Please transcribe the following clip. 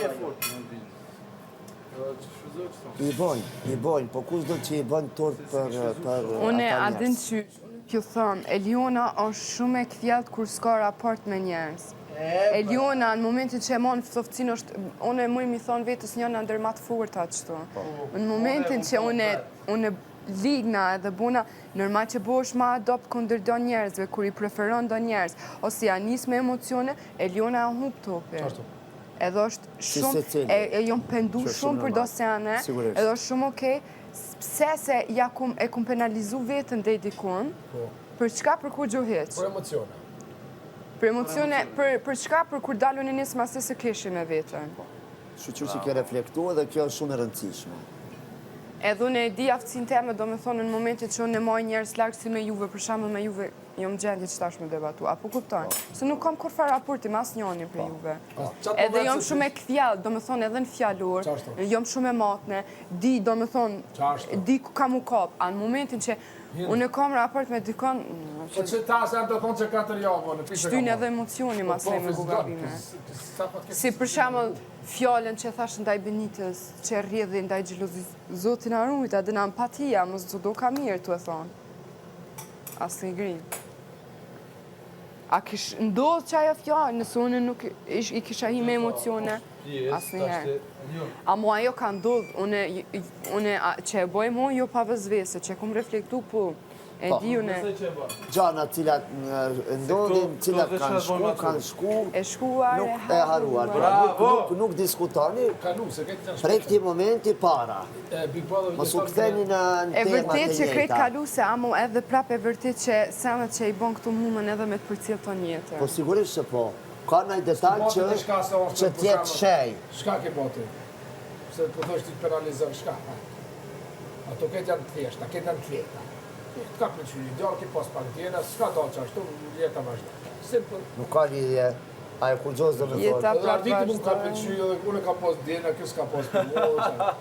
ajo. I bojnë, i bojnë, po kush do që i bën turp për, për Une, ata a din njerëz? qysh, unë p'ju thom, Eliona është shumë e kthjellt kur s'ka raport me njerëz. Eliona, në momentin që e mon ftoftësinë është, unë e muj mi thonë vetës njëna ndër ma të forta qëtu. Në momentin që une, une ligna edhe bona, normal që bohesh ma adopt kundër do njerëzve, kur i preferon do njerëz, ose ja nis me emocione, Eliona e hup topin. Edhe është Si shumë, secili. e, e jom pendu Që është shumë shumë për do normal. sene, Sigurisht. edhe është shumë okej, pse se ja kum, e kum penalizu vetën dej dikun, për çka për kur gjo hiq. Për emocione. Për emocione, për, për çka për kur dalun e nisë masë së keshi me vetën. Shyqyr që ke reflektu edhe kjo është shumë e rëndësishme. Edhe unë e di aftësinë teme, do me thonë në momentin që unë e maj njerëz larg si me juve, për shembull me juve, jom gjendje që tash me debatu. Apo kupton? Se nuk kam kurrfar raporti me asnjërin për juve. Qatë Edhe moment jom se shumë e kthjellët, do me thonë edhe në fjalor, Qashtu. jom shumë e matne, di, do me thonë, Qashtu. di ku kam u kap. A në momentin që unë kam raport me dikon, mm, Po që ta se janë të thonë që katër javë, në pishe shtyn edhe emocioni mas Po, ne me bu gabime. Si për shembull fjalën që thash ndaj Benitës, që rrjedhi ndaj xhelozisë, Zotin e rujt, edhe në empatia, mos të do ka mirë tu e thonë. Asë një grimë. A kish ndodhë që ajo fjalë, nëse unë nuk ish, i kisha hi me emocione, asnjëherë. Amo ajo ka ndodhë, unë, une, a- që e boj mu, jo pa vëzvese, që e kum reflektu, po, e Po. di une, Gjana cilat në- ndodhin, këto- cilat këto kanë veç shku, bojmë kanë shku, e shkuar, nuk e e harruar. Pra, nuk, Bravo! nuk, nuk diskutoni, Kalu, se këtë janë prej këtij momenti para. E, Big Brother Mos u ktheni në në E temat e vërtet që krejt njëjta. kalu se amo edhe prap e vërtet që senet që i bon këtu mundën edhe me të përcjell ton jetën. Po sigurisht që po. Ka ndaj detaj S'ke që bati diçka se është që për t'jetë shembull. shej. Shka ke bati? Se po thosh ti të penalizon, shka? Ha. Ato këtë janë të thjeshta, këtë janë të lehta. Të ka pëlqy një djalë, ke pas pak djena, s'ka dalë që ashtu, jeta vazhdon. Simple. Nuk ka lidhje. Ajo kur gjosë do me Jeta thonë. Edhe prap Arditi mund ka vazhdon. pëlqy, edhe unë kam pas djena, kjo s'ka pas për mua, qa.